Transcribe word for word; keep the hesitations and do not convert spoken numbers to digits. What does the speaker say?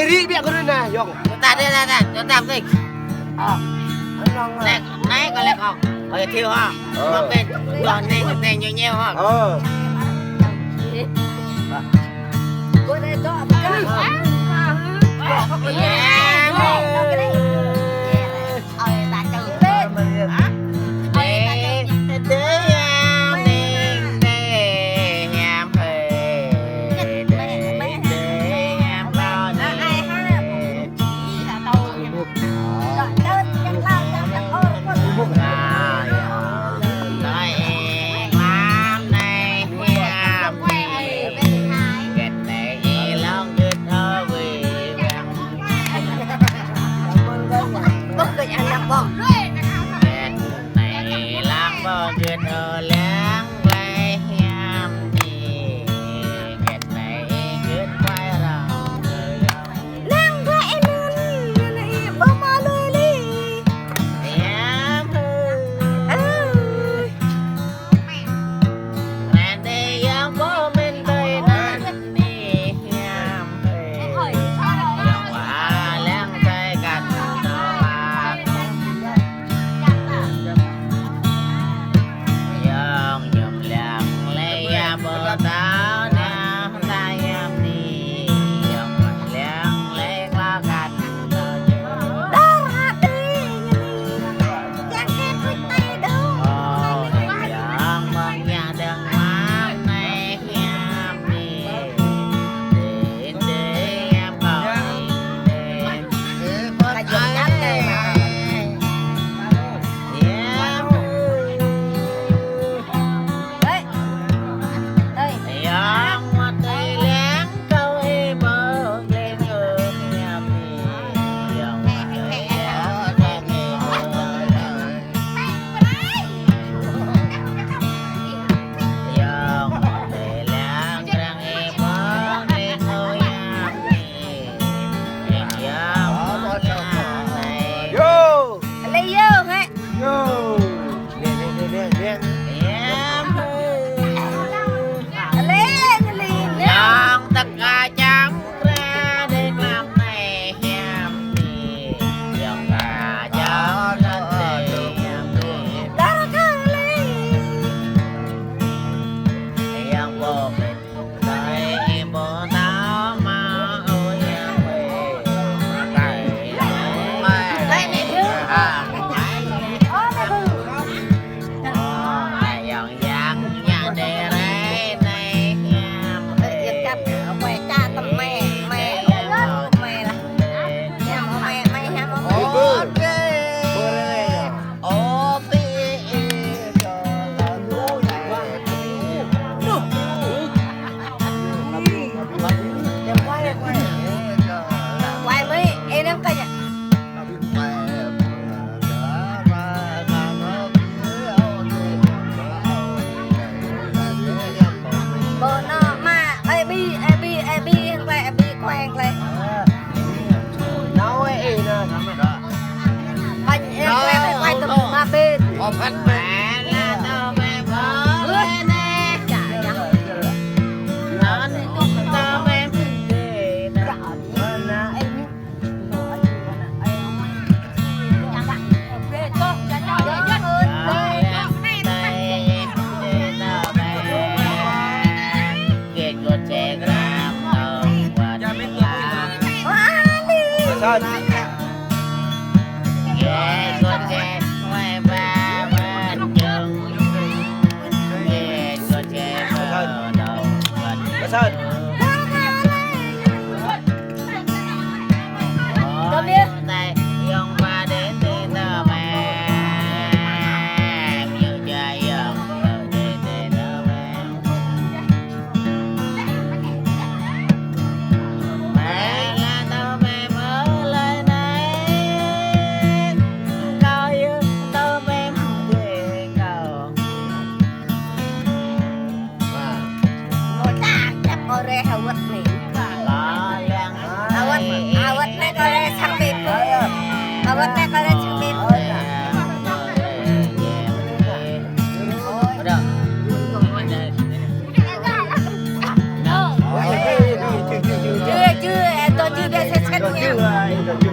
Ri biă kơ anai, Yong. Tơdah, tơdah, tơdah, tơdah, tơdah. Ơ. Anai, anai kơ lĕ kơ. Ơ, yơh, thiu hă. Ơ. Mă pĕ, dŏ anai, anai, ñiu, ñiu hă. Ơ. Ơ. Yo. Lê Yo hă? Yo. Nè, nè, nè, nè, nè. Lê, Lê, Lê. Yang tăk kacang ra dek lam nè hiam ni. Yang kacang ra dek hiam ni. Dar kali. Yang pokok. Bơ nô mă, ơi bi, ơi bi, ơi bi, hăng klei, ơi bi, kuai hăng klei. Nao ơi, ơi, nao. Bánh, ơi, kuai, kuai, kuai, tơm mă bên. Ơ, bánh bên. Bơ nê. Chả, chả. Nao nê, tơm mă bên. Sơn. Tôm yơh. Ngô ta čăp kơ rê hơwơ̆t anai. Hơwơ̆t, hơwơ̆t anai kơ rê sang bê pơ. Hơwơ̆t anai kơ rê sang bê pơ. Chưa, chưa, ơ, tôi chưa biết sẽ Ơ,